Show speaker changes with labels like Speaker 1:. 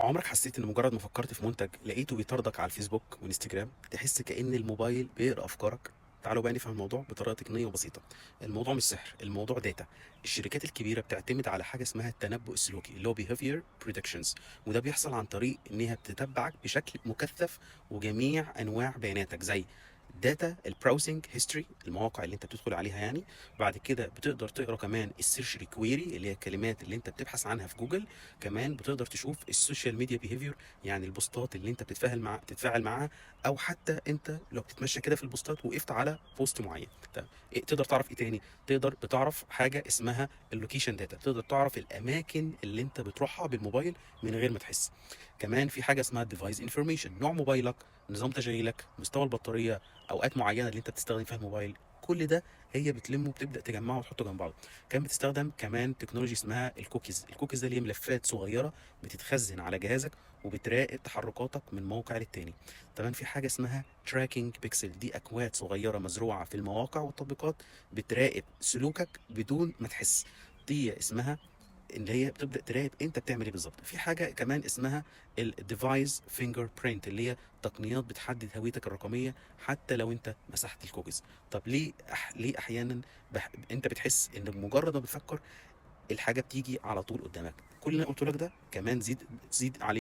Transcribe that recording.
Speaker 1: عمرك حسيت إن مجرد ما فكرت في منتج لقيته بيطاردك على الفيسبوك وإنستجرام؟ تحس كأن الموبايل بيقرأ أفكارك؟ تعالوا بقى نفهم الموضوع بطريقة تقنية وبسيطة. الموضوع مش سحر، الموضوع data. الشركات الكبيرة بتعتمد على حاجة اسمها التنبؤ السلوكي اللي هو behavior predictions، وده بيحصل عن طريق إنها بتتبعك بشكل مكثف وجميع أنواع بياناتك زي data ال browsing history، المواقع اللي انت بتدخل عليها يعني. بعد كده بتقدر تقرا كمان ال search query اللي هي الكلمات اللي انت بتبحث عنها في جوجل. كمان بتقدر تشوف ال social media behavior، يعني البوستات اللي انت بتتفاعل معاها، او حتى انت لو بتتمشى كده في البوستات وقفت على post معين. طيب إيه تقدر تعرف ايه تاني؟ تقدر بتعرف حاجة اسمها ال location data، تقدر تعرف الاماكن اللي انت بتروحها بالموبايل من غير ما تحس. كمان في حاجة اسمها device information، نوع موبايلك، نظام تشغيلك، مستوى البطاريه، اوقات معينة اللي انت بتستخدم فيها الموبايل، كل ده هي بتلمه وبتبدا تجمعه وتحطه جنب بعضه. كان بتستخدم كمان technology اسمها ال cookies. ال cookies ده اللي هي ملفات صغيرة بتتخزن على جهازك وبتراقب تحركاتك من موقع للتاني. تمام، في حاجة اسمها tracking pixel، دي اكواد صغيرة مزروعة في المواقع والتطبيقات بتراقب سلوكك بدون ما تحس. دي اسمها اللي هي بتبدا تراقب انت بتعمل ايه بالظبط. في حاجة كمان اسمها ال device fingerprint، اللي هي تقنيات بتحدد هويتك الرقمية حتى لو انت مسحت الكوكيز. طب ليه ليه احيانا انت بتحس ان بمجرد ما بتفكر الحاجة بتيجي على طول قدامك؟ كل اللي انا قلته لك ده كمان زيد زيد عليه.